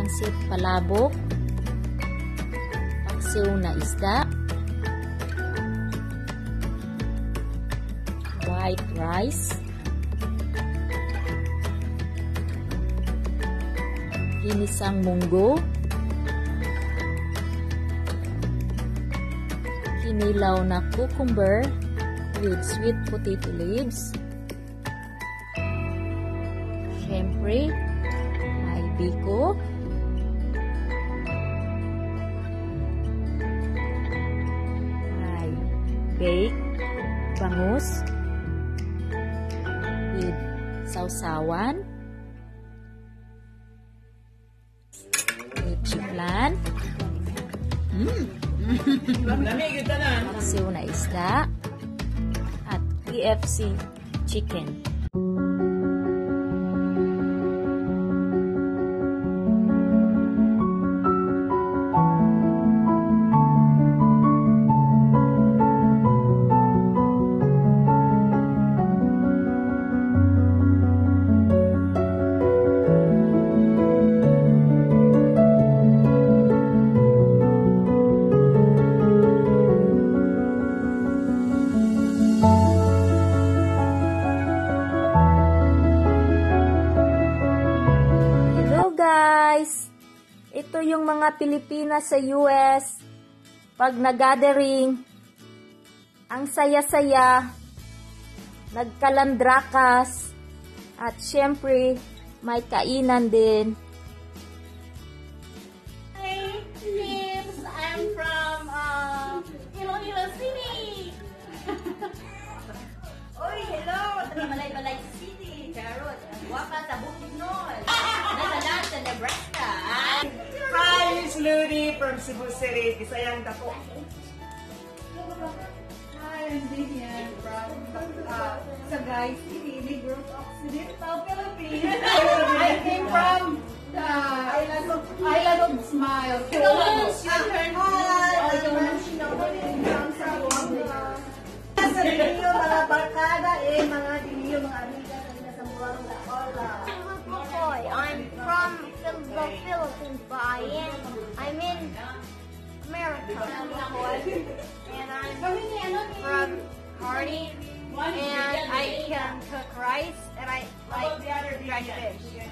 Pansit palabok, paksiw na isda, white rice, ginisang munggo, kinilaw na cucumber with sweet potato leaves, syempre, may biko, may baked bangus with sausawan, leche flan, paksiw na isda, at KFC chicken. Hello guys! Ito yung mga Pilipina sa US. Pag nag-gathering, ang saya-saya, nagkalandrakas, at syempre, may kainan din. Hi, Tips! I'm from Iloilo City! Oy, hello! Taga Malaybalay City, Charot. Waka sa Bukidnon. Nasa sa Nebraska. Hi, Miss Ludi from Cebu City, Bisayang Dako. Hi, I'm Vivian from Sagay City, Negros Occidental, Philippines. I came from the Island of Smile. Hi, I'm from Zamboanga. Sa Diniyo, mga barkada, eh, mga Diniyo, mga amiga, kanina sa Buwang Hola. Boy, I'm from the Philippines, but I'm in America. And I'm from Hardy, and I can cook rice, and I like dried fish.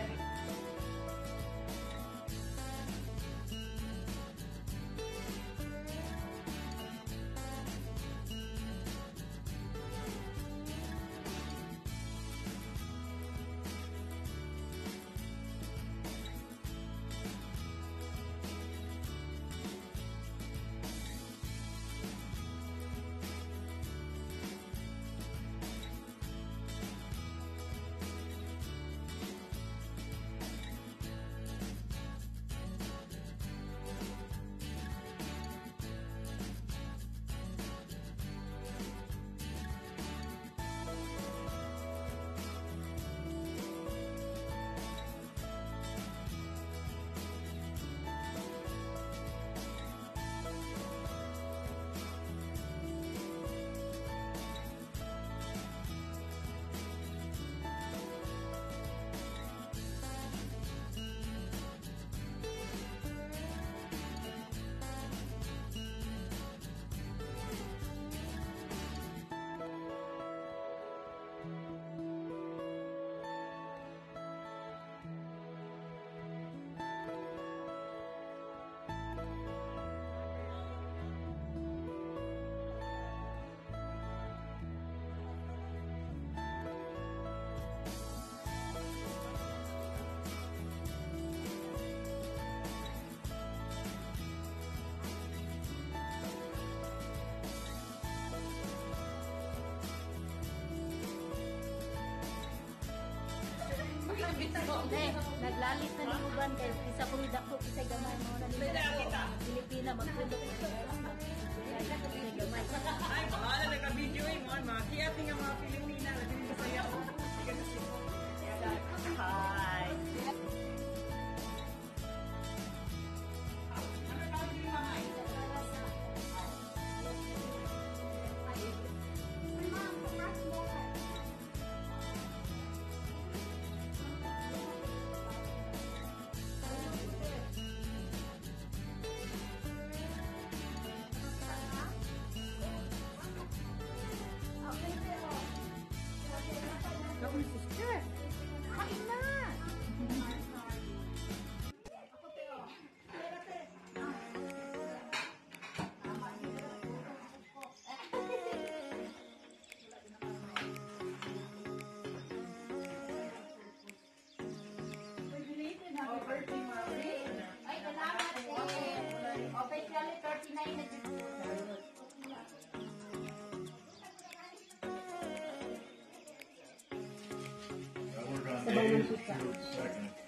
Naglalit na ni uban kay isa ko dako isa gamay mo na nila Pilipina magpundok gamay. Ay, bahala na ka-video eh, mga kiyat nga mga Pilipina, lagi rin Bisaya oh. Sige sa Cebu. Hi!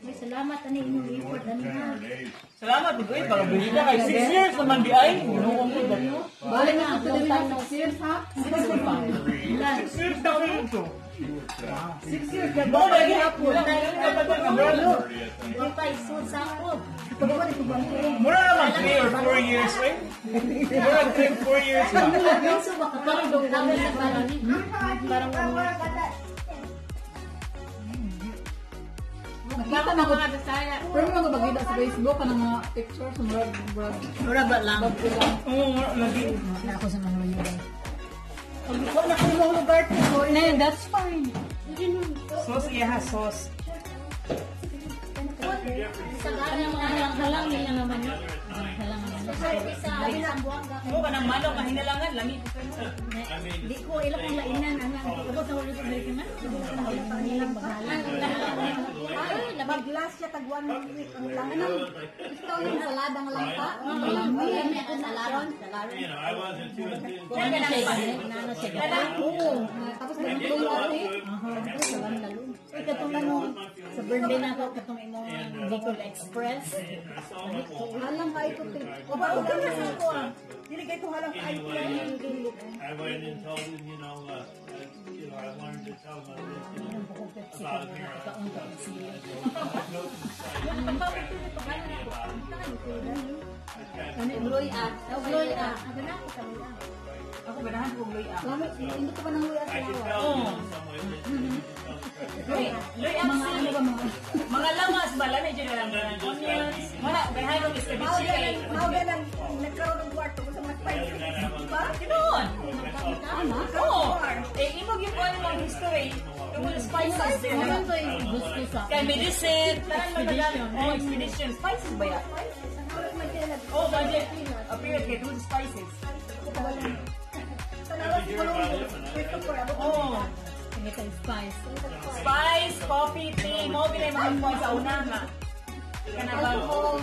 May salamat ani imong effort ani ha. Salamat, Uy, para bilida kay 6 years naman di ay. Ginoo ko ba? Balik na sa dili na 6 years ha. 6 years na ko ito. 6 years ka Mo ba gihapon? Di pa isud sa ako. Mura naman 3 or 4 years eh. Mura 3 or 4 years ba? Minso ba ka parang kami sa parang parang Nakita na ko. Pero mga bagay sa Facebook kanang mga picture sa murag murag Mura ba lang? bago lang. Oo, mura lagi. Na ako sa mga lugar. Wala ko mong lugar to. Na, that's fine. Sauce iya ha, sauce. Sa ganang mga halang-halang nila naman yun. Halang sa Zamboanga. Mo ka ng manok nga hinalangan lami po kayo. Di ko ila kong lainan ana. Abot sa ulo sa Amerika na. Nilang maghalang. Ay, labag Mag-last siya tag one week ang lang. Gusto yung saladang langka. lami ako sa laron, sa laron. I wasn't too enthusiastic. Nana siya, nana siya. Oo. Tapos ganito yung ate. Uy, katong ano, sa birthday na ako, katong imong Bicol Express. Alam ka ito. Te. O ba ka na sa ako ah. Dili kay tuhalang ka IT. I went and told him, I wanted to tell him about America. Ano, Loy ah. Loy ah. Ako na ako sa Loy ah. Ako ganahan ko og luya. Lami, hindi ko pa nang luya sa I could lawa. tell him in some way that he could tell the president. Luy, luy ang Mga ano ba mga mga lamas ba lami jud lang onions. Wala ganahan ko escabeche kay. Mao ganang nagkaroon ng kwarto sa mga spices. Diba? Tinuod. Oo. Eh imo gyud ko ang mga history tungkol sa spices. Ano to yung gusto sa Kay medicine, tanan man tanan. Oh, expedition spices ba ya? Oh, budget. Appear kay tungkol sa spices. Tanawa si Columbus. Christopher, abot Oh. Pinitang spice. Spice, coffee, tea, mo binay mga kuwan sa una nga. Kana ba? Oo.